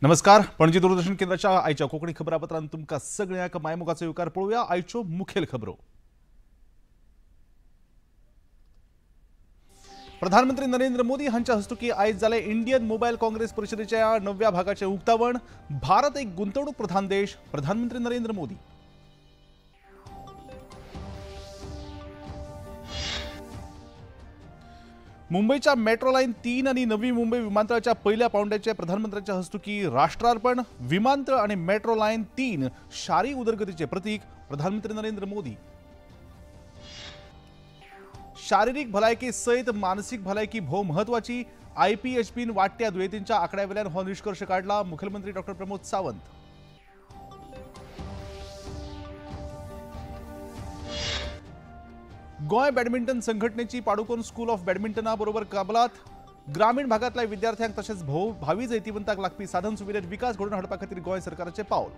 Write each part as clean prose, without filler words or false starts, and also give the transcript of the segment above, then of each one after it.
नमस्कार, पणजी दूरदर्शन केंद्राच्या आयच्या कोंकणी खबरापत्रांत तुमकां सगळ्यांक मायमोगाचो येवकार. पळोवया आयच्यो मुखेल खबरो. प्रधानमंत्री नरेंद्र मोदी हांच्या हस्तुकी आयज जालें इंडियन मोबायल काँग्रेस परिषदेच्या 9व्या भागाचें उक्तावण. भारत एक गुंतवणूक प्रधान देश, प्रधानमंत्री नरेंद्र मोदी. मुंबईच्या मेट्रो लाईन 3 आणि नवी मुंबई विमानतळाच्या पहिल्या पावंड्याचे प्रधानमंत्र्यांच्या हस्तुकी राष्ट्रार्पण. विमानतळ आणि मेट्रो लाईन 3 शारी उदरगतीचे प्रतीक, प्रधानमंत्री नरेंद्र मोदी. शारीरिक भलायकी सहित मानसिक भलायकी भोव महत्वाची, आयपीएचपीन वाडट्या दुयेंतींच्या आंकड्यावेल्यान हो निष्कर्ष काडला, मुख्यमंत्री डॉक्टर प्रमोद सावंत. गोंय बॅडमिंटन संघटनेची पाडुकोन स्कूल ऑफ बॅडमिंटना बरोबर कबलात. ग्रामीण भागांतल्या विद्यार्थ्यांक तशेंच भावी जैतिवंतांक लागपी साधन सुविधेत विकास घडोवन हाडपा खातीर गोंय सरकाराचें पावल.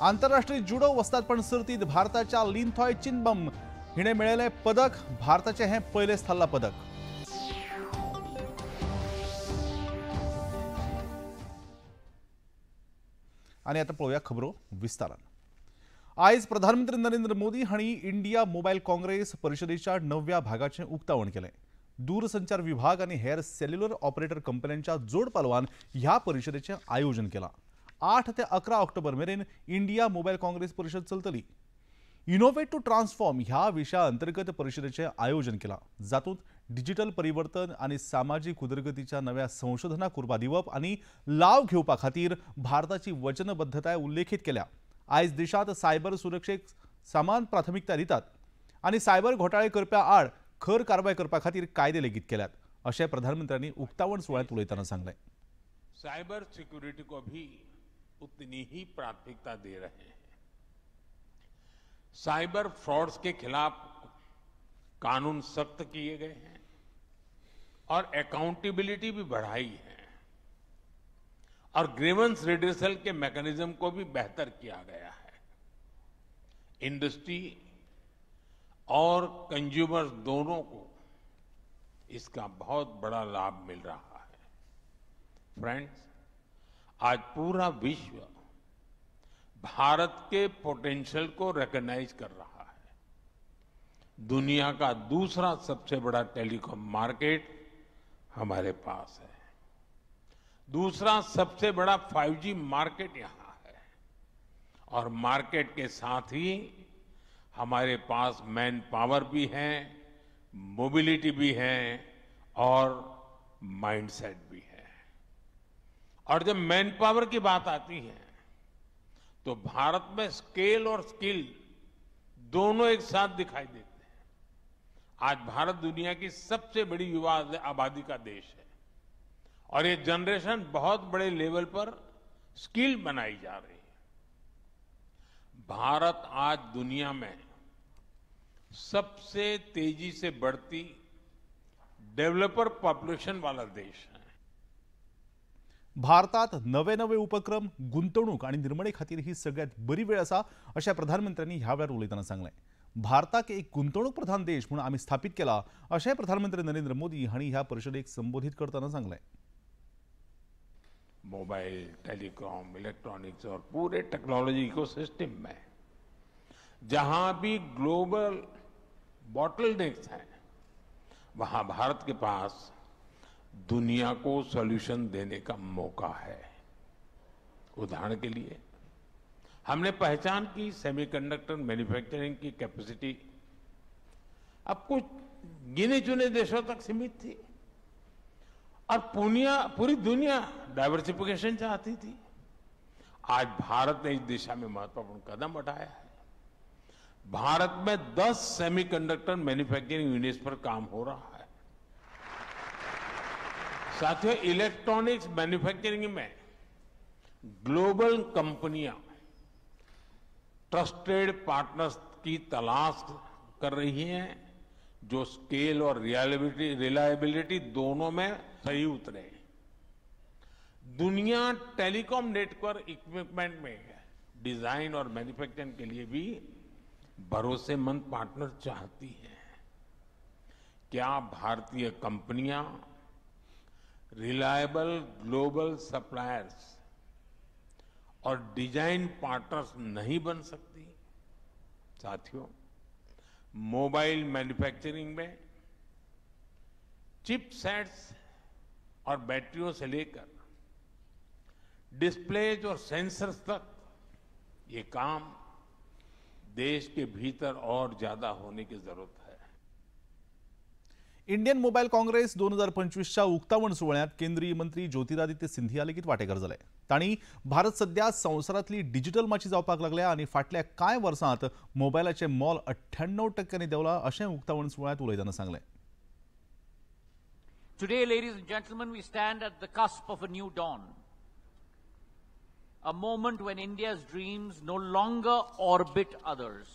आंतरराष्ट्रीय जुडो वस्तादपण सर्तींत भारताच्या लिंथॉय चिनबम हिणें मेळयलें पदक. भारताचें हें पयलेंच थारलां पदक. आनी आतां पळोवया खबरो विस्तारान. आयज प्रधानमंत्री नरेंद्र मोदी हांणी इंडिया मोबायल काँग्रेस परिषदेच्या 9व्या भागाचें उक्तावण केलें. दूरसंचार विभाग आनी हेर सेल्युलर ऑपरेटर कंपन्यांच्या जोड पालवान ह्या परिषदेचें आयोजन केलां. 8 ते 11 ऑक्टोबर मेरेन इंडिया मोबायल काँग्रेस परिषद चलतली. इनोवेट टू ट्रान्सफॉर्म ह्या विशया अंतर्गत परिषदेचें आयोजन केलां, जातूंत डिजिटल परिवर्तन आनी सामाजीक उदरगतीच्या नव्या संशोधनाक उर्बा दिवप आनी लाव घेवपा खातीर भारताची वचनबद्धताय उल्लेखीत केल्या. आयज देशांत सायबर सुरक्षेक समान प्राथमिकता दितात आनी सायबर घोटाळे करप्या आड खर कारवाय करपा खातीर कायदे लेगीत केल्यात, अशें प्रधानमंत्र्यांनी उक्तावण सुवाळ्यांत उलयतना सांगलें. सायबर सिक्युरिटी को भी उतनी ही प्राथमिकता दे रहे हैं. साइबर फ्रॉड्स के खिलाफ कानून सख्त किए गए हैं और अकाउंटेबिलिटी भी बढ़ाई है और ग्रीवेंस रिड्रेसल के मैकेनिज्म को भी बेहतर किया गया है. इंडस्ट्री और कंज्यूमर्स दोनों को इसका बहुत बड़ा लाभ मिल रहा है. फ्रेंड्स, आज पूरा विश्व भारत के पोटेंशियल को रिकॉग्नाइज कर रहा है. दुनिया का दूसरा सबसे बड़ा टेलीकॉम मार्केट हमारे पास है, दूसरा सबसे बड़ा 5G market यहाँ है और मार्केट के साथ ही हमारे पास मैन पावर भी है, मोबिलिटी भी है और माइंडसेट भी है. और जब मैन पावर की बात आती है तो भारत में स्केल और स्किल दोनों एक साथ दिखाई देते हैं. आज भारत दुनिया की सबसे बड़ी युवा आबादी का देश है और ये जनरेशन बहुत बड़े लेवल पर स्किल बनाई जा रही है. भारत आज दुनिया में सबसे तेजी से बढ़ती डेवलपर पॉपुलेशन वाला देश है. भारतात नवे नवे उपक्रम, गुंतवणूक आणि निर्मणे खातीर ही सगळ्यात बरी वेळ आसा, अशें प्रधानमंत्र्यांनी ह्या वेळार उलयतना सांगलें. भारताक एक गुंतवणूक प्रधान देश म्हणून आमी स्थापीत केला, अशें प्रधानमंत्री नरेंद्र मोदी हांणी ह्या परिषदेक संबोधीत करतना सांगलें. मोबाइल, टेलीकॉम, इलेक्ट्रॉनिक्स और पूरे टेक्नोलॉजी इकोसिस्टम में जहां भी ग्लोबल बॉटलनेक्स हैं, वहां भारत के पास दुनिया को सॉल्यूशन देने का मौका है. उदाहरण के लिए हमने पहचान की सेमीकंडक्टर मैन्युफैक्चरिंग की कैपेसिटी अब कुछ गिने चुने देशों तक सीमित थी और पूरी दुनिया डाइवर्सिफिकेशन चाहती थी. आज भारत ने इस दिशा में महत्वपूर्ण कदम उठाया है. भारत में 10 सेमीकंडक्टर मैन्युफैक्चरिंग यूनिट्स पर काम हो रहा है. साथियों, इलेक्ट्रॉनिक्स मैन्युफैक्चरिंग में ग्लोबल कंपनियां ट्रस्टेड पार्टनर्स की तलाश कर रही हैं जो स्केल और रिलायबिलिटी दोनों में सही उतरे. दुनिया टेलीकॉम नेटवर्क इक्विपमेंट में डिजाइन और मैन्युफैक्चरिंग के लिए भी भरोसेमंद पार्टनर चाहती है. क्या भारतीय कंपनियां रिलायबल ग्लोबल सप्लायर्स और डिजाइन पार्टनर्स नहीं बन सकती? साथियों, मोबाइल मैन्युफैक्चरिंग में चिपसेट्स और बैटरियों से लेकर डिस्प्लेज और सेंसर्स तक ये काम देश के भीतर और ज्यादा होने की जरूरत है। इंडियन मोबाईल काँग्रेस 2025च्या उक्तावण सुवाळ्यात केंद्रीय मंत्री ज्योतिरादित्य सिंधिया लेगीत वांटेकार जाले। तांणी भारत सध्या संवसारांतली डिजिटल माची जावपाक लागल्या आनी फाटल्या कांय वर्सांत मोबायलाचें मोल 98% देंवलां अशें उक्तावण सुवाळ्यांत उलयतना सांगलें। Today, ladies and gentlemen, we stand at the cusp of a new dawn. A moment when India's dreams no longer orbit others,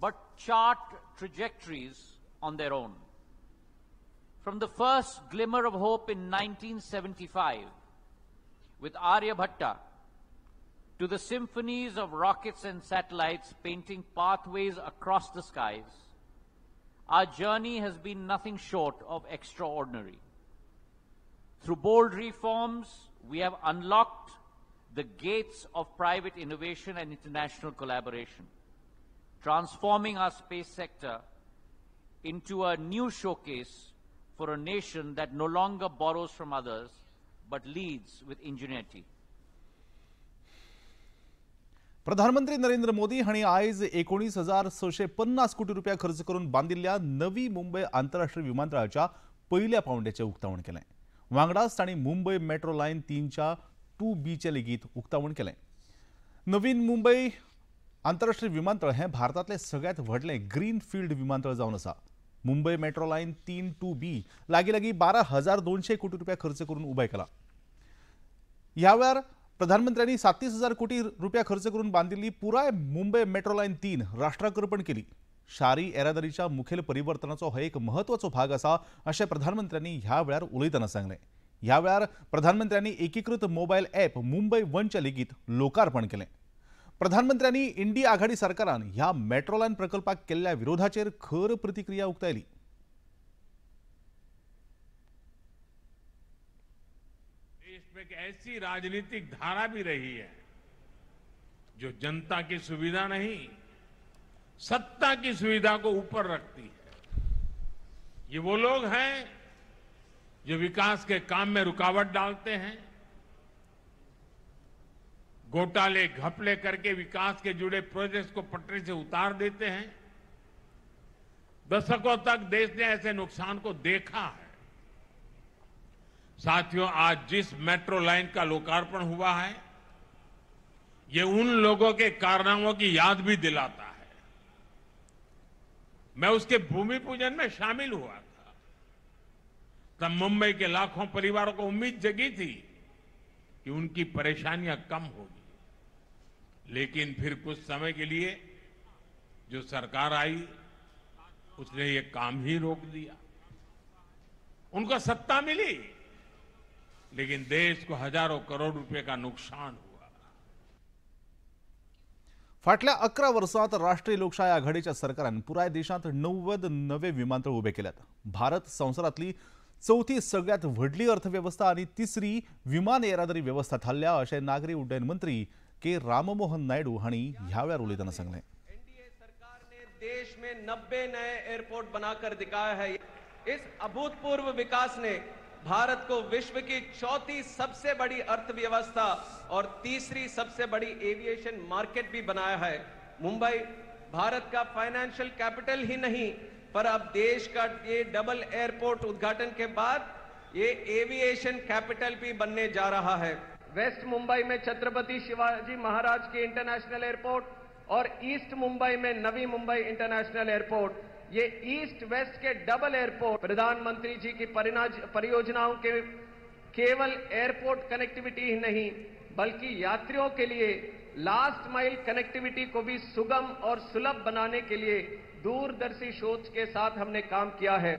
but chart trajectories on their own. From the first glimmer of hope in 1975 with Aryabhatta to the symphonies of rockets and satellites painting pathways across the skies, our journey has been nothing short of extraordinary. Through bold reforms, we have unlocked the gates of private innovation and international collaboration, transforming our space sector into a new showcase for a nation that no longer borrows from others, but leads with ingenuity. प्रधानमंत्री नरेंद्र मोदी हांणी आयज 19,650 कोटी रुपया खर्च करून बांदिल्ल्या नवी मुंबय आंतरराष्ट्रीय विमानतळाच्या पयल्या पावंड्याचें उक्तावण केलें। वांगडाच तांणी मुंबय मेट्रो लायन 3च्या 2Bचें लेगीत उक्तावण केलें। नवीन मुंबय आंतरराष्ट्रीय विमानतळ हें भारतांतलें सगळ्यांत व्हडलें ग्रीन फिल्ड विमानतळ जावन आसा। मुंबय मेट्रो लायन 3 2B लागीं लागीं 12,200 कोटी रुपया खर्च करून उबें केलां। ह्या वेळार प्रधानमंत्र्यांनी 37,000 कोटी रुपया खर्च करून बांदिल्ली पुराय मुंबय मेट्रो लायन 3 राष्ट्राक अर्पण केली। शारी येरादारीच्या मुखेल परिवर्तनाचो हो एक महत्वाचो भाग आसा अशें प्रधानमंत्र्यांनी ह्या वेळार उलयतना सांगलें। ह्या वेळार प्रधानमंत्र्यांनी एकीकृत मोबायल ॲप मुंबय वनचें लेगीत लोकार्पण केलें। प्रधानमंत्र्यांनी इंडी आघाडी सरकारान ह्या मेट्रो लायन प्रकल्पाक केल्ल्या विरोधाचेर खर प्रतिक्रिया उक्तायली। देश में एक ऐसी राजनीतिक धारा भी रही है जो जनता की सुविधा नहीं, सत्ता की सुविधा को ऊपर रखती है। ये वो लोग हैं जो विकास के काम में रुकावट डालते हैं, घोटाले घपले करके विकास के जुड़े प्रोजेक्ट्स को पटरी से उतार देते हैं। दशकों तक देश ने ऐसे नुकसान को देखा है। साथियों, आज जिस मेट्रो लाइन का लोकार्पण हुआ है, ये उन लोगों के कारनामों की याद भी दिलाता है। मैं उसके भूमि पूजन में शामिल हुआ था। तब मुंबई के लाखों परिवारों को उम्मीद जगी थी कि उनकी परेशानियां कम होगी, लेकिन फिर कुछ समय के लिए जो सरकार आई उसने ये काम ही रोक दिया। उनको सत्ता मिली, लेकिन देश को हजारों करोड़ रुपए का नुकसान हुआ। फाटल्या 11 वर्सांत राष्ट्रीय लोकशाय आघाडीच्या सरकारान पुराय देशांत 90 नवे विमानतळ उबे केल्यात। भारत संवसारांतली चवथी सगळ्यात व्हडली अर्थवेवस्था आनी तिसरी विमान येरादारी वेवस्था थारल्या अशें नागरी उड्डयन मंत्री के राममोहन नायडू हांणी ह्या वेळार उलयतना सांगलें। एनडीए सरकार ने देश में 90 नए एयरपोर्ट बनाकर दिखाया है। इस अभूतपूर्व विकास ने भारत को विश्व की चौथी सबसे बड़ी अर्थव्यवस्था और तीसरी सबसे बड़ी एविएशन मार्केट भी बनाया है। मुंबई भारत का फाइनेंशियल कैपिटल ही नहीं, पर अब देश का ये डबल एयरपोर्ट उद्घाटन के बाद ये एविएशन कैपिटल भी बनने जा रहा है। वेस्ट मुंबई में छत्रपति शिवाजी महाराज के इंटरनेशनल एयरपोर्ट और ईस्ट मुंबई में नवी मुंबई इंटरनेशनल एयरपोर्ट, ये ईस्ट वेस्ट के डबल एयरपोर्ट प्रधानमंत्री जी की परियोजनाओं के केवल एयरपोर्ट कनेक्टिविटी ही नहीं, बल्कि यात्रियों के लिए लास्ट माइल कनेक्टिविटी को भी सुगम और सुलभ बनाने के लिए दूरदर्शी सोच के साथ हमने काम किया है।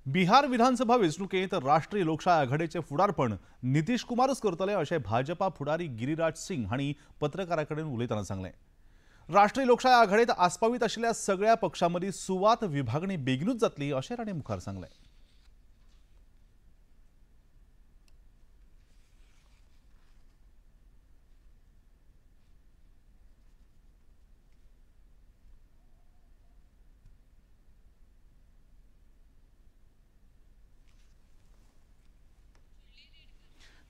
बिहार विधानसभा वेंचणुकेंत राष्ट्रीय लोकशाय आघाडीचे फुडारपण नितीश कुमारच करतले अशें भाजपा फुडारी गिरिराज सिंग हांणी पत्रकारां कडेन उलयतना सांगलें। राष्ट्रीय लोकशाय आघाडीत आस्पावीत आशिल्ल्या सगळ्या पक्षां मदीं सुवात विभागणी बेगीनूच जातली अशें तांणी मुखार सांगलें।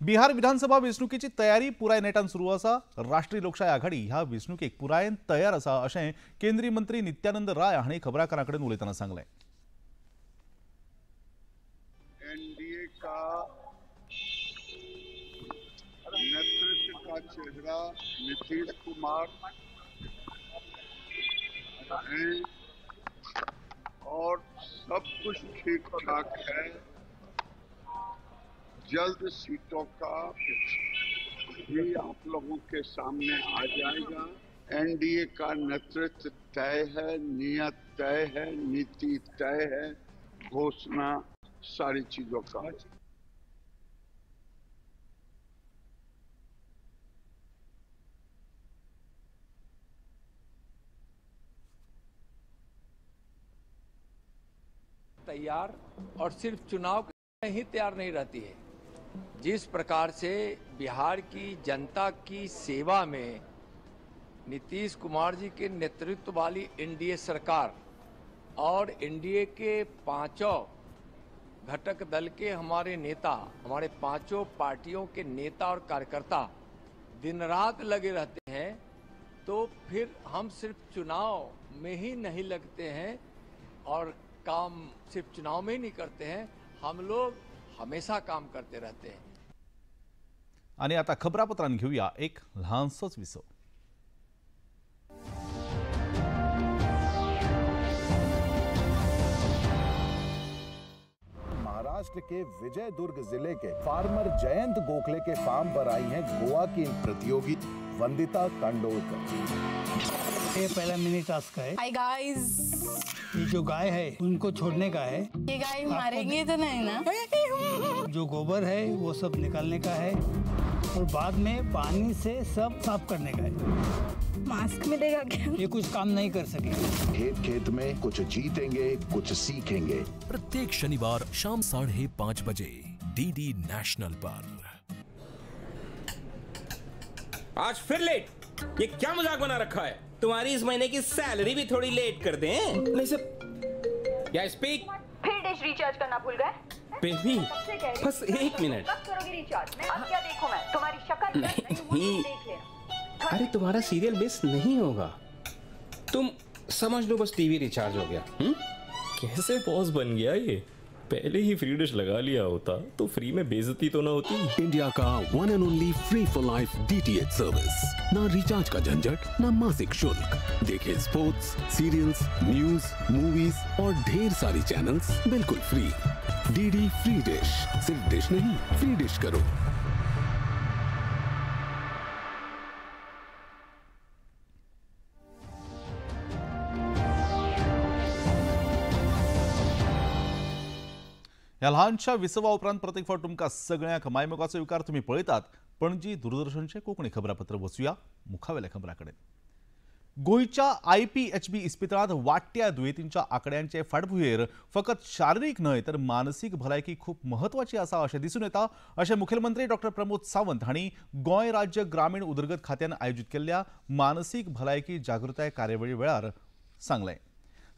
बिहार विधानसभा वेंचणुकेची तयारी पुराय नेटान सुरू आसा. राष्ट्रीय लोकशाय आघाडी ह्या वेंचणुकेक पुरायेन तयार आसा अशें केंद्रीय मंत्री नित्यानंद राय हांणी खबराकारां कडेन उलयतना सांगलें. एनडीए का नेतृत्व का चेहरा नीतीश कुमार है और सब कुछ ठीक ठाक है. जल्द सीटों का भी आप लोगों के सामने आ जाएगा. एनडीए का नेतृत्व तय है, नियत तय है, नीति तय है, घोषणा सारी चीजों का. तैयार और सिर्फ चुनाव ही तैयार नहीं रहती है. जिस प्रकार से बिहार की जनता की सेवा में नीतीश कुमार जी के नेतृत्व वाली एनडीए सरकार और एनडीए के पांचों घटक दल के हमारे नेता, हमारे पांचों पार्टियों के नेता और कार्यकर्ता दिन रात लगे रहते हैं, तो फिर हम सिर्फ चुनाव में ही नहीं लगते हैं और काम सिर्फ चुनाव में ही नहीं करते हैं, हम लोग हमेशा काम करते रहते हैं. आणि आता खबरापत्रांत घेऊया एक ल्हानसोच विसव. महाराष्ट्र के विजयदुर्ग जिले के फार्मर जयंत गोखले के फार्म पर आई हैं गोवा की प्रतियोगी वंदिता कंडोलकर. ये पहला मिनी टास्क है. हाय गाइस, ये जो गाय है उनको छोड़ने का है. ये गाय मारेंगे तो नहीं ना? जो गोबर है वो सब निकालने का है और बाद में पानी से सब साफ करने का है. मास्क मिलेगा क्या? ये कुछ काम नहीं कर सके. खेत खेत में कुछ जीतेंगे कुछ सीखेंगे. प्रत्येक शनिवार शाम 5:30 बजे डीडी नेशनल पर. आज फिर लेट, ये क्या मजाक बना रखा है? तुम्हारी इस महीने की सैलरी भी थोड़ी लेट कर दें. नहीं सर, या स्पीक. फिर डिश रिचार्ज करना भूल गए? बेबी बस एक मिनट. कब करोगी रिचार्ज? मैं अब क्या देखूं? मैं तुम्हारी शक्ल नहीं देख लेना. अरे तुम्हारा सीरियल मिस नहीं होगा, तुम समझ लो बस टीवी रिचार्ज हो गया. कैसे बॉस बन गया ये? पहले ही फ्री डिश लगा लिया होता तो फ्री में बेइज्जती तो ना होती. इंडिया का one and only free for life DTH service. ना रिचार्ज का झंझट, ना मासिक शुल्क. देखे स्पोर्ट्स, सीरियल्स, न्यूज, मूवीज और ढेर सारी चैनल्स बिल्कुल फ्री. डीडी फ्री डिश, सिर्फ डिश नहीं, फ्री डिश करो. ह्या ल्हानशा विसवा उपरांत प्रत्येक फावट तुमकां सगळ्यांक मायमोगाचो विकार तुमी पळयतात. पणजी दूरदर्शनचें कोंकणी खबरापत्र. वचुया मुखावेल्या खबरां कडेन. गोंयच्या IPHB इस्पितळांत वाडट्या दुयेंतींच्या आंकड्यांचे फाटभुंयेर फकत शारिरीक न्हय तर मानसीक भलायकी खूब म्हत्वाची आसा अशें दिसून येता अशें मुखेलमंत्री डॉक्टर प्रमोद सावंत हांणी गोंय राज्य ग्रामीण उदरगत खात्यान आयोजीत केल्ल्या मानसीक भलायकी जागृताय कार्यावळी वेळार सांगलें.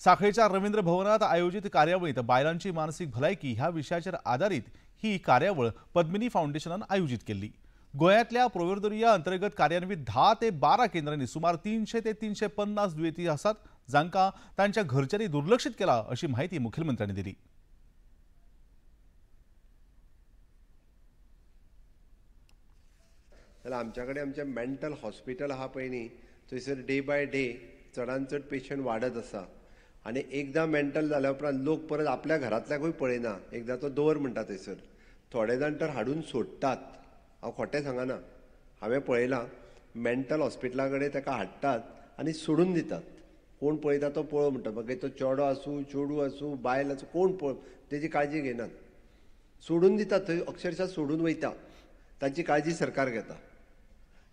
साखळेच्या रवींद्र भवनात आयोजित कार्यावळीत बायलांची मानसीक भलायकी ह्या विशयाचेर आदारीत ही कार्यावळ पद्मिनी फाउंडेशनान आयोजीत केल्ली. गोंयांतल्या प्रोवेदोरिया अंतर्गत कार्यान्वित 10 ते 12 केंद्रांनी सुमार 300 ते 350 दुयेंती आसात जांकां तांच्या घरच्यांनी दुर्लक्षित केला अशी माहिती मुखेलमंत्र्यांनी दिली. जाल्यार आमच्या कडेन आमचें मेंटल हॉस्पिटल आहा पळय न्ही, थंयसर डे बाय डे चडान चड पेशंट वाडत आसा. आनी एकदां मेंटल जाल्या उपरांत लोक परत आपल्या घरांतल्याकूय पळयना. एकदां तो दवर म्हणटा थंयसर. थोडे जाण तर हाडून सोडटात. हांव खोटें सांगना, हांवें पळयलां. मेंटल हॉस्पिटला कडेन ताका हाडटात आनी सोडून दितात. कोण पळयता तो पळोव म्हणटा, मागीर तो चेडो आसूं, चेडूं आसूं, बायल आसूं, कोण पळोव तेजी काळजी घेनात, सोडून दितात. थंय अक्षरशः सोडून वयता. तांची काळजी सरकार घेता.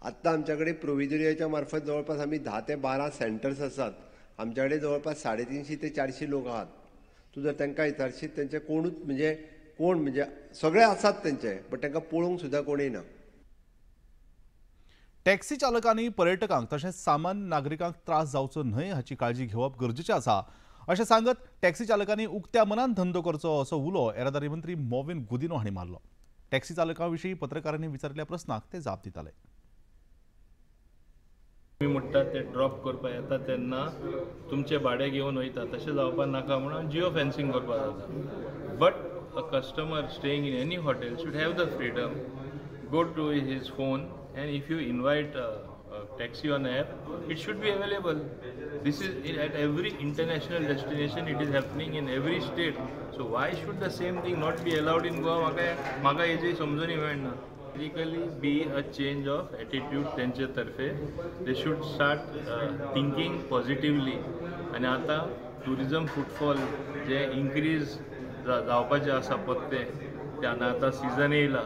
आत्तां आमच्या कडेन प्रोविजोरियाच्या मार्फत जवळपास आमी 10 ते 12 सेंटर्स आसात. आमच्या कडेन जवळपास 350 ते 400 लोक आहात. तूं जर तांकां विचारशीत तेंचे कोणूच म्हणजे कोण म्हणजे सगळे आसात तेंचे, बट तांकां पळोवंक सुद्दां कोण येना. टॅक्सी चालकांनी पर्यटकांक तशेंच सामान्य नागरिकांक त्रास जावचो न्हय हाची काळजी घेवप गरजेचें आसा अशें सांगत टॅक्सी चालकांनी उक्त्या मनान धंदो करचो असो उलो येरादारी मंत्री मॉविन गुदिनो हांणी मारलो. टॅक्सी चालकां विशीं पत्रकारांनी विचारिल्ल्या प्रस्नाक ते जाप दिताले. तुमी म्हणटात ते ड्रॉप करपाक येता तेन्ना तुमचें भाडें घेवन वयता, तशें जावपाक नाका म्हणून जियो फेन्सिंग करपाक जाता. But a customer staying in any hotel should have the freedom, go to his phone and if you invite a taxi on app, it should be available. This is at every international destination, it is happening in every state. So why should the same thing not be allowed in Goa? म्हाका हेजी समजून मेळना. Basically be a change of attitude तेंचे तर्फे. They should start thinking positively. आनी आतां tourism footfall जे increase जावपाचें आसा पत्ते ते आतां सिजन येयला.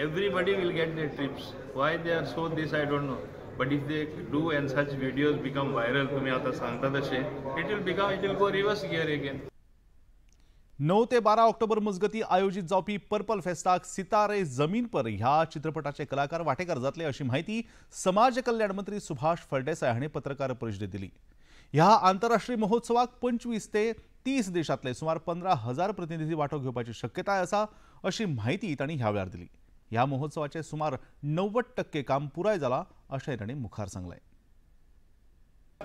Everybody will get their trips. Why they are so this I don't know. But if they do and such videos become viral, तुम्ही आता सांगता तशें, it will go reverse gear again. 9 ते 12 ऑक्टोबर मजगती आयोजित जावपी पर्पल फेस्ताक सितारे जमीन पर ह्या चित्रपटाचे कलाकार वांटेकार जातले अशी म्हायती समाज कल्याण मंत्री सुभाष फळदेसाय हांणी पत्रकार परिशदेंत दिली. ह्या आंतरराष्ट्रीय महोत्सवाक 25 ते 30 देशांतले सुमार 15,000 प्रतिनिधी वांटो घेवपाची शक्यताय आसा अशी म्हायती तांणी ह्या वेळार दिली. ह्या महोत्सवाचे सुमार 90% काम पुराय जाला अशें तांणी मुखार सांगलें.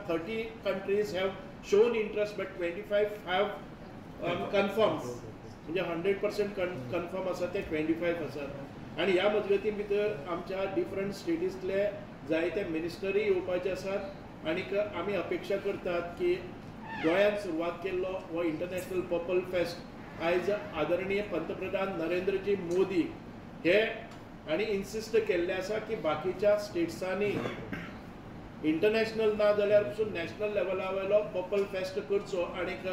30 countries have shown interest but 25 have confirmed. म्हणजे 100% कन्फर्म आसा ते 25 आसात. आनी ह्या मजगती भितर आमच्या डिफरंट स्टेटींतले जायते मिनिस्टरूय येवपाचे आसात आनीक आमी अपेक्षा करतात की गोंयांत सुरवात केल्लो हो इंटरनॅशनल पर्पल फेस्ट आयज आदरणीय पंतप्रधान नरेंद्रजी मोदी हे आनी इन्सिस्ट केल्लें आसा की बाकीच्या स्टेट्सांनी इंटरनॅशनल ना जाल्यार पसून नॅशनल लेवला वयलो पर्पल फेस्ट करचो आनीक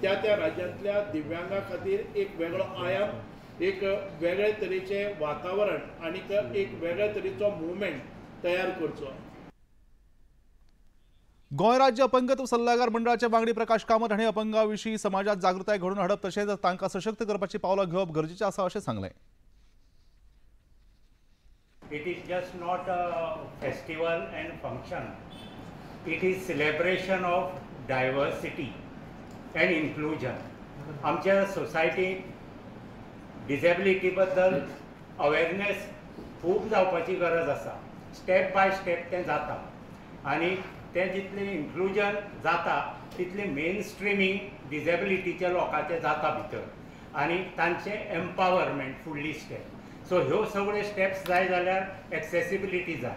त्या त्या राज्यांतल्या दिव्यांगा खातीर एक वेगळो आयाम, एक वेगळे तरेचें वातावरण आनीक एक वेगळे तरेचो मुवमेंट तयार करचो. गोंय राज्य अपंगत्व सल्लागार मंडळाचे वांगडी प्रकाश कामत हांणी अपंगा विशीं समाजात जागृताय घडोवन हाडप तशेंच तांकां सशक्त करपाची पावलां घेवप गरजेचें आसा अशें सांगलें. It is just not a festival and function. It is celebration of diversity and inclusion. आमच्या सोसायटीक डिसेबिलिटी बद्दल अवेरनेस खूब जावपाची गरज आसा. स्टेप बाय स्टेप तें जाता आनी तें जितलें इन्क्लुजन जाता तितलें मेन स्ट्रिमींग डिसेबिलिटीच्या लोकांचें जाता भितर आनी तांचें एम्पावरमेंट फुडली स्टेप. सो ह्यो सगळ्यो स्टेप्स जाय जाल्यार एक्सेसिबिलिटी जाय.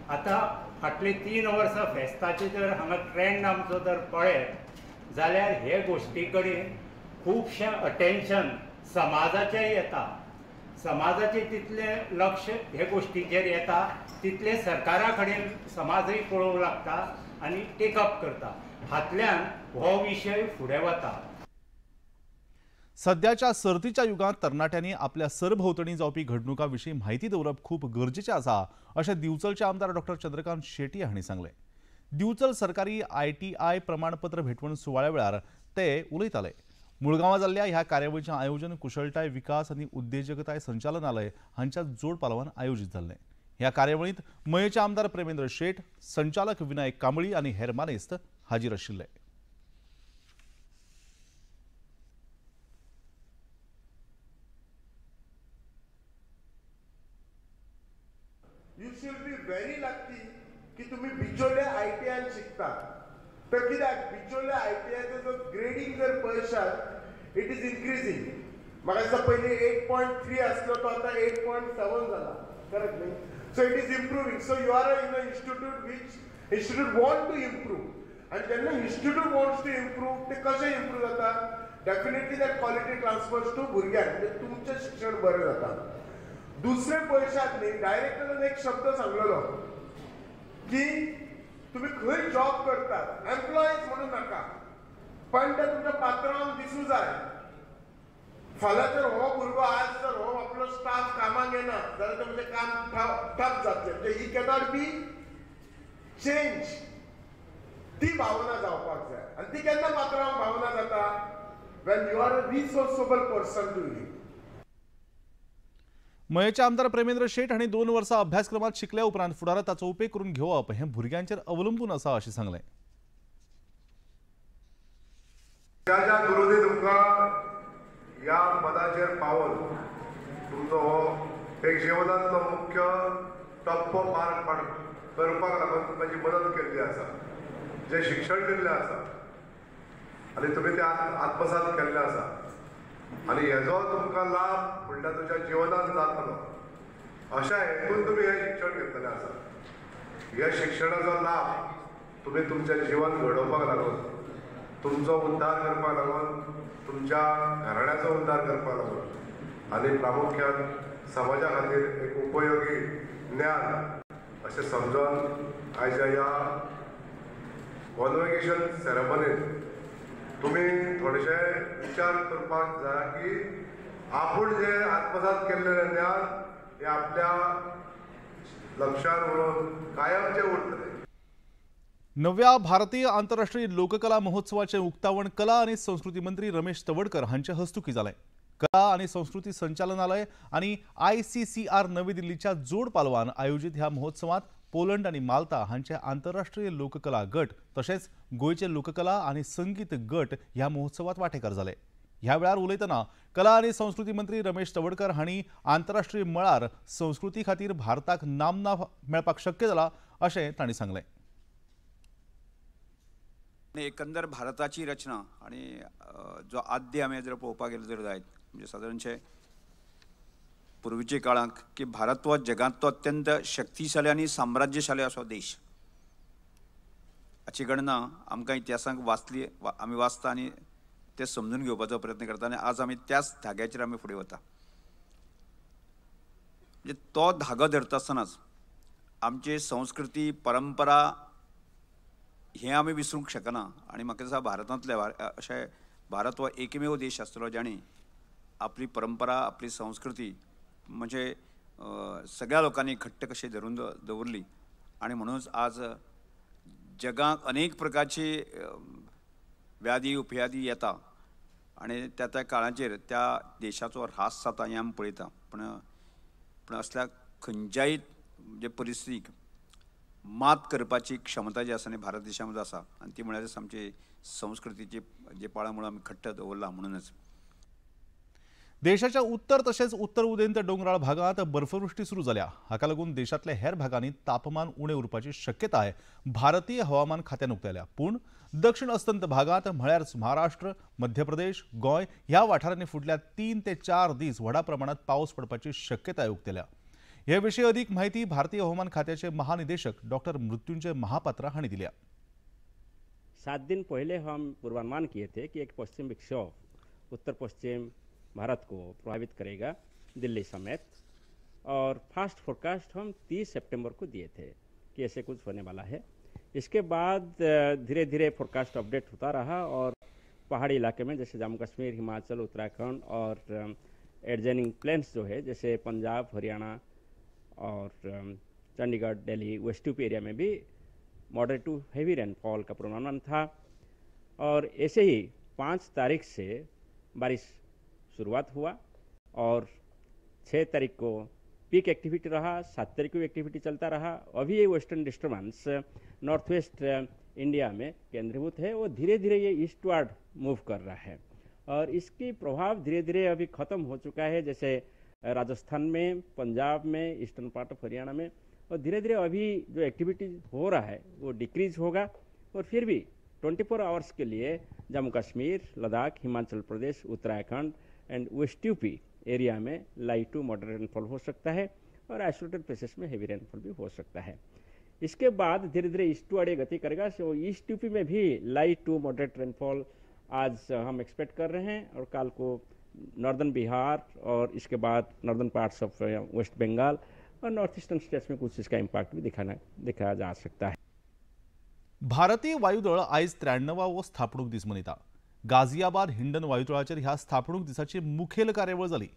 आतां फाटलीं 3 वर्सां फेस्ताचे जर हांगा ट्रेंड आमचो जर पळयत जाल्यार हे गोश्टी कडेन खुबशें अटेन्शन समाजाचें येता. समाजाचें तितलें लक्ष हे गोश्टीचेर येता तितलें सरकारा कडेन समाजूय पळोवंक लागता आनी टेकअप करता. हातल्यान हो विशय फुडें वता. सध्याच्या सर्तीच्या युगांत तरणाट्यांनी आपल्या सरभोंवतणी जावपी घडणुकां विशीं म्हायती दवरप खूब गरजेचें आसा अशें दिवचलचे आमदार डॉक्टर चंद्रकांत शेट्ये हांणी सांगलें. दिवचल सरकारी ITI प्रमाणपत्र भेटवण सुवाळ्या वेळार ते उलयताले. मुळगांवां जाल्ल्या ह्या कार्यावळीचें आयोजन कुशळटाय विकास आनी उद्देजकताय संचालनालय हांच्या जोड पालवान आयोजीत जाल्लें. ह्या कार्यावळींत मयेचे आमदार प्रेमेंद्र शेट, संचालक विनायक कांबळी आनी हेर मानेस्त हाजीर आशिल्ले. You should be very lucky की तुम्ही बिचोले ITI शिकता. तर कित्याक बिचोले ITI जो ग्रेडींग जर पळयशात it is increasing. म्हाका दिसता पयलीं 8.3 आसलो तो आतां 8.7 जाला, करेक्ट न्ही? So it is improving. So you are in a institute which institute want to improve. आनी जेन्ना इन्स्टिट्यूट वॉन्ट्स टू इम्प्रूव ते कशें इम्प्रूव जाता? Definitely that quality transfers to भुरग्यांक, म्हणजे तुमचें शिक्षण बरें जाता. दुसरे पयशात न्ही, डायरेक्टरान एक शब्द सांगलेलो की तुम्ही खंय जॉब करतात एम्प्लॉईज म्हणून नाका, पण ते तुमच्या पात्रांक दिसूं जाय. फाल्यां जर हो भुरगो आज जर हो आपलो स्टाफ कामाक येना जाल्यार ते म्हणजे काम ठप जातलें, म्हणजे he cannot be change. ती भावना जावपाक जाय. आनी ती केन्ना पात्रांक भावना जाता? When you are a resourceable person to him. मयेचे आमदार प्रेमेंद्र शेट हांणी 2 वर्सां अभ्यासक्रमात शिकल्या उपरांत फुडारात ताचो उपेग करून घेवप हें भुरग्यांचेर अवलंबून आसा अशें सांगलें. ज्या ज्या गुरुंनी तुमकां ह्या पदाचेर पावोवन तुमचो हो एक जिवनांतलो मुख्य टप्पो पार करपाक लागून तुमची मदत केल्ली आसा, जें शिक्षण दिल्लें आसा आनी तुमी तें आत्मसात केल्लें आसा आनी हेजो तुमकां लाभ म्हणल्यार तुमच्या जिवनांत जातलो अशा हेतून तुमी हें शिक्षण घेतलें आसा. ह्या शिक्षणाचो लाभ तुमी तुमचें जिवन घडोवपाक लागून, तुमचो उद्धार करपाक लागून, तुमच्या घराण्याचो उद्धार करपाक लागून आनी प्रामुख्यान समाजा खातीर एक उपयोगी ज्ञान अशें समजून आयच्या ह्या कॉन्वोकेशन सेरेमनीत तुमी थोडेशे विचार करपाक जाय की आपूण जे आत्मसात केल्लें ज्ञान हें आपल्या लक्षांत उरून कायमचें उरतलें. नव्या भारतीय आंतरराष्ट्रीय लोककला महोत्सवाचे उक्तावण कला आनी संस्कृती मंत्री रमेश तवडकर हांचे हस्तुकी जालें. कला आनी संस्कृती संचालनालय आनी ICCR नवी दिल्लीच्या जोड पालवान आयोजीत ह्या महोत्सवात पोलंड आनी माल्ता हांचे आंतरराष्ट्रीय लोककला गट तशेंच गोंयचे लोककला आनी संगीत गट ह्या महोत्सवात वांटेकार जाले. ह्या वेळार उलयतना कला आनी संस्कृती मंत्री रमेश तवडकर हांणी आंतरराष्ट्रीय मळार संस्कृती खातीर भारताक नामना मेळपाक शक्य जाला अशें तांणी सांगलें. एकंदर भारताची रचना आणि जो आद्य आमी जर पळोवपाक गेले जर जायत म्हणजे सादारणशे पूर्वीच्या काळांत की भारत हो जगांतलो अत्यंत शक्तिशाली आनी साम्राज्यशाली असो देश हाची गणना आमकां इतिहासांत वाचली, आमी वाचता आनी ते समजून घेवपाचो प्रयत्न करता आनी आज आमी त्याच धाग्याचेर आमी फुडें वता. म्हणजे तो धागो धरता आसतनाच आमची संस्कृती परंपरा हें आमी विसरूंक शकना आनी म्हाका दिसता भारतांतले अशें भारत हो एकमेव देश आसतलो जाणें आपली परंपरा आपली संस्कृती म्हणजे सगळ्या लोकांनी घट्ट कशी धरून दवरली आनी म्हणूनच आज जगाक अनेक प्रकारची व्याधी उपव्याधी येता आनी त्या त्या काळाचेर त्या देशाचो ऱ्हास जाता हें आमी पळयता. पूण पूण असल्या खंयच्याय म्हणजे परिस्थितीक मात करपाची क्षमता जी आसा न्ही भारत देशा मदीं आसा आनी ती म्हळ्यार आमची संस्कृतीची जे पाळां मुळां आमी घट्ट दवरला म्हणूनच. देशाच्या उत्तर तशेंच उत्तर उदेंत डोंगराळ भागांत बर्फवृष्टी सुरू जाल्या. हाका लागून देशांतल्या हेर भागांनी तापमान उणें उरपाची शक्यताय भारतीय हवामान खात्यान उक्तायल्या. पूण दक्षिण अस्तंत भागांत म्हळ्यार महाराष्ट्र, मध्य प्रदेश, गोंय ह्या वाठारांनी फुडल्या 3 ते 4 दीस व्हडा प्रमाणात पावस पडपाची शक्यताय उक्तायल्या. हे विशीं अधिक माहिती भारतीय हवामान खात्याचे महानिदेशक डॉक्टर मृत्युंजय महापात्रा हांणी दिल्या. 7 दिन पहले हम पूर्वानुमान किए थे कि एक पश्चिम विक्षोभ उत्तर पश्चिम भारत को प्रभावित करेगा, दिल्ली समेत, और फास्ट फोरकास्ट हम 30 सितंबर को दिए थे कि ऐसे कुछ होने वाला है। इसके बाद धीरे धीरे फोरकास्ट अपडेट होता रहा और पहाड़ी इलाके में जैसे जम्मू कश्मीर, हिमाचल, उत्तराखंड और एडजॉइनिंग प्लेन्स जो है जैसे पंजाब, हरियाणा और चंडीगढ़, दिल्ली, वेस्ट यूपी एरिया में भी मॉडरेट टू हैवी रेनफॉल का पूर्वानुमान था। और ऐसे ही 5 तारीख से बारिश शुरुआत हुआ और 6 तारीख को पीक एक्टिविटी रहा, 7 तारीख को एक्टिविटी चलता रहा। अभी ये western disturbance north west India में केंद्रीभूत है, वो धीरे धीरे ये ईस्टवर्ड मूव कर रहा है और इसकी प्रभाव धीरे धीरे अभी ख़त्म हो चुका है, जैसे राजस्थान में, पंजाब में, ईस्टर्न पार्ट ऑफ हरियाणा में, और धीरे धीरे अभी जो एक्टिविटी हो रहा है वो डिक्रीज होगा। और फिर भी 24 आवर्स के लिए Jammu Kashmir, Ladakh, Himachal Pradesh, Uttarakhand and west UP area में लाइट टू मॉडरेट रेनफॉल हो सकता है और आइसोलेटेड प्लेसेस में हेवी रेनफॉल भी हो सकता है। इसके बाद धीरे धीरे ईस्टवर्ड ये गति करेगा। सो ईस्ट यूपी में भी लाइट टू मॉडरेट रेनफॉल आज हम एक्सपेक्ट कर रहे हैं और कल को नॉर्दर्न बिहार और इसके बाद northern parts of West Bengal Aur north eastern states में कुछ इसका इम्पैक्ट भी दिखाया जा सकता है। भारतीय वायुदळ आयज 93वो स्थापणूक दीस मनयता। गाझियाबाद हिंडन वायुतळाचेर ह्या स्थापणूक दिसाची मुखेल कार्यावळ जाली।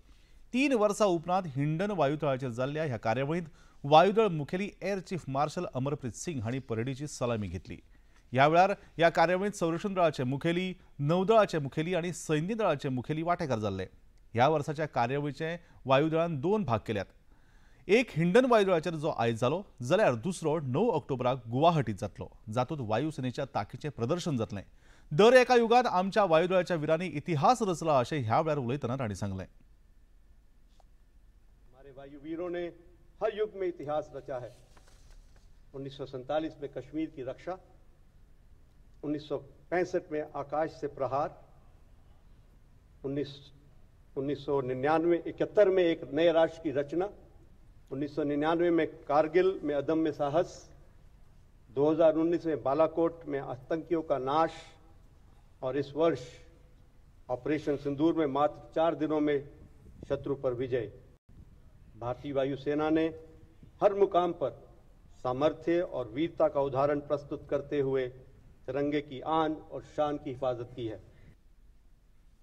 3 वर्सां उपरांत हिंडन वायुतळाचेर जाल्ल्या ह्या कार्यावळींत वायुदळ मुखेली air chief marshal Amarpreet Singh हांणी परेडीची सलामी घेतली। ह्या वेळार ह्या कार्यावळींत संरक्षण दळाचे मुखेली, नौदळाचे मुखेली आनी सैन्य दळाचे मुखेली वांटेकार जाल्ले। ह्या वर्साच्या कार्यावळीचे वायुदळान 2 भाग केल्यात। एक हिंडन वायुदळाचेर जो आयज जालो जाल्यार दुसरो 9 ऑक्टोबराक गुवाहाटीत जातलो, जातूंत वायुसेनेच्या ताकीचें प्रदर्शन जातलें। दर एका युगांत आमच्या वायुदळाच्या वीरांनी इतिहास रचला अशें ह्या वेळार उलयतना तांणी सांगलें। वायुवीरों ने हर युग में इतिहास रचा है। 1947 में कश्मीर की रक्षा, 1965 में आकाश से प्रहार, 1999-71 में एक नए राष्ट्र की रचना, 1999 में कारगिल में अदम्य साहस, 2019 में बालाकोट में आतंकियों का नाश और इस वर्ष ऑपरेशन सिंदूर में मात्र 4 दिनों में शत्रु पर विजय। भारतीय वायुसेना ने हर मुकाम पर सामर्थ्य और वीरता का उदाहरण प्रस्तुत करते हुए तिरंगे की आन और शान की हिफाजत की है।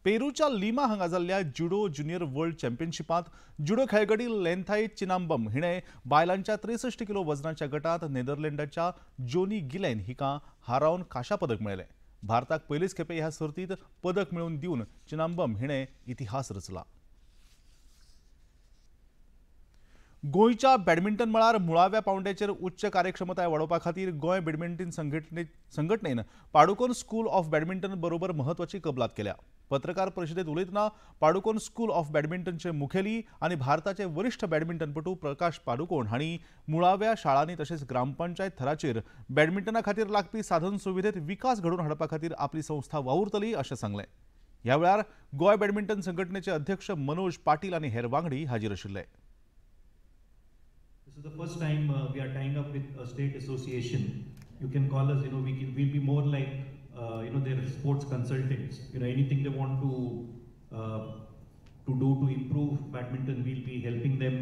पेरूच्या लिमा हांगा जाल्ल्या जुडो ज्युनियर वर्ल्ड चॅम्पियनशिपांत जुडो खेळगडी लेंथाई चिनांबम हिणें बायलांच्या 63 किलो वजनाच्या गटांत नेदरलँडाच्या जोनी गिलेन हिका हारावन कांश्या पदक मेळयलें। भारताक पयलीच खेपे ह्या सर्तींत पदक मेळोवन दिवन चिनांबम हिणें इतिहास रचला। गोंयच्या बॅडमिंटन मळार मुळाव्या पावंड्याचेर उच्च कार्यक्षमताय वाडोवपा खातीर गोंय बॅडमिंटन संघटनेन पाडुकोन स्कूल ऑफ बॅडमिंटन बरोबर म्हत्वाची कबलात केल्या। पत्रकार परिशदेत उलयतना पाडुकोन स्कूल ऑफ बॅडमिंटनचे मुखेली आनी भारताचे वरिष्ठ बॅडमिंटनपटू प्रकाश पाडुकोण हांणी मुळाव्या शाळांनी तशेंच ग्रामपंचायत थराचेर बॅडमिंटना खातीर लागपी साधन सुविधेत विकास घडोवन हाडपा खातीर आपली संस्था वावुरतली अशें सांगलें। ह्या वेळार गोंय बॅडमिंटन संघटनेचे अध्यक्ष मनोज पाटील आनी हेर वांगडी हाजीर आशिल्ले। This is the first time we are tying up with a state association. You can call us, you know, we'll be more like, you know, their sports consultants. You know, anything they want to do to improve badminton, we'll be helping them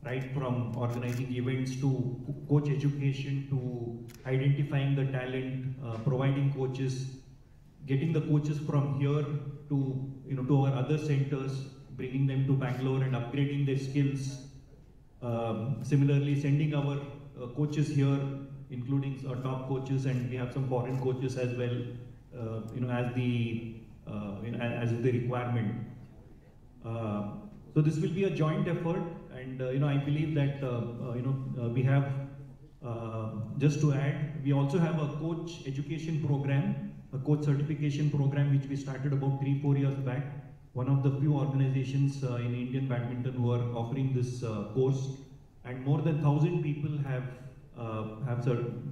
right from organizing events to coach education to identifying the talent, providing coaches, getting the coaches from here to, you know, to our other centers, bringing them to Bangalore and upgrading their skills. Similarly, sending our coaches here, including our top coaches, and we have some foreign coaches as well, you know, as the you know, as the requirement. So this will be a joint effort, and you know, I believe that you know, we have just to add, we also have a coach education program, a coach certification program, which we started about 3-4 years back. One of the few organizations in Indian badminton who are offering this course, and more than 1,000 people have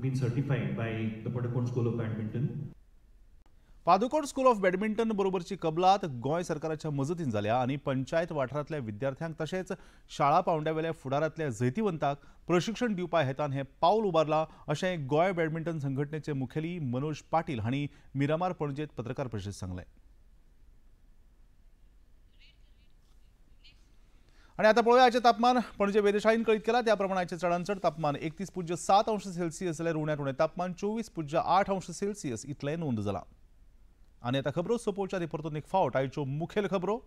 been certified by the Padukone School of Badminton. Padukone School of Badminton बरोबरची कबलात गोंय सरकाराच्या मजतीन जाल्या आनी पंचायत वाठारांतल्या विद्यार्थ्यांक तशेंच शाळा पावंड्यावेल्या फुडारांतल्या जैतिवंताक प्रशिक्षण दिवपा हेतान हें पावल उबारलां अशें गोंय बॅडमिंटन संघटनेचे मुखेली मनोज पाटील हांणी मिरामार पणजेंत पत्रकार परिशदेंत सांगलें। आनी आतां पळोवया आयचें तापमान। पणजे वेधशाळेन कळीत केलां त्या प्रमाण आयचें चडांत चड तापमान 31.7 अंश सेल्सियस जाल्यार उण्यांत उणें तापमान 24.8 अंश सेल्सियस इतलें नोंद जालां। आनी आतां खबरो सोंपोवच्या आदी परतून एक फावट आयच्यो मुखेल खबरो।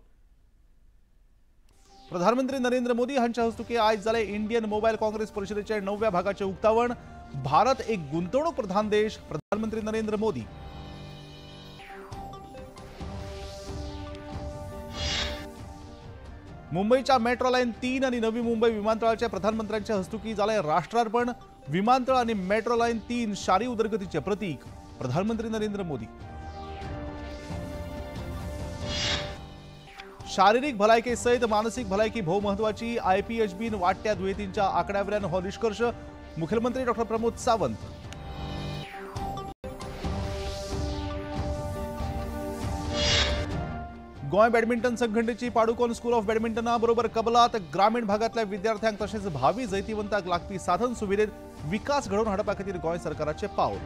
प्रधानमंत्री नरेंद्र मोदी हांच्या हस्तुकीं आयज जालें इंडियन मोबायल काँग्रेस परिशदेच्या 9व्या भागाचें उक्तावण। भारत एक गुंतवणूक प्रधान देश, प्रधानमंत्री नरेंद्र मोदी। मुंबईच्या मेट्रो लाईन 3 आणि नवी मुंबई विमानतळाच्या प्रधानमंत्र्यांच्या हस्तुकी झाले राष्ट्रार्पण। विमानतळ आणि मेट्रो लाईन 3 शारी उदरगतीचे प्रतीक, प्रधानमंत्री नरेंद्र मोदी। शारीरिक भलायके सहित मानसिक भलायकी भोव महत्वाची, आयपीएचबीन वाडट्या दुयेंतींच्या आंकड्यावयल्यान हो निष्कर्ष, मुख्यमंत्री डॉक्टर प्रमोद सावंत। गोंय बॅडमिंटन संघटनेची पाडुकोन स्कूल ऑफ बॅडमिंटना बरोबर कबलात, ग्रामीण भागांतल्या विद्यार्थ्यांक तशेंच भावी जैतिवंतांक लागपी साधन सुविधेत विकास घडोवन हाडपा खातीर गोंय सरकाराचें पावल।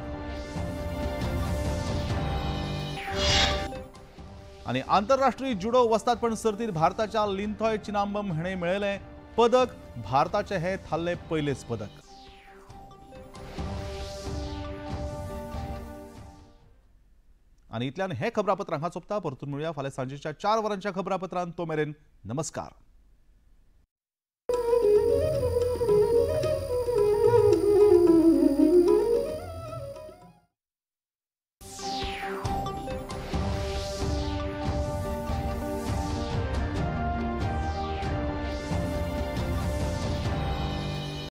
आनी आंतरराष्ट्रीय जुडो वस्तादपण सर्तीत भारताच्या लिंथॉय चिनांबम हिणें मेळयलें पदक, भारताचें हें थारलें पयलेंच पदक। आनी इतल्यान हें खबरापत्र हांगा सोंपता। परतून मेळुया फाल्यां सांजेच्या 4 वरांच्या खबरापत्रांत। तो मेरेन नमस्कार।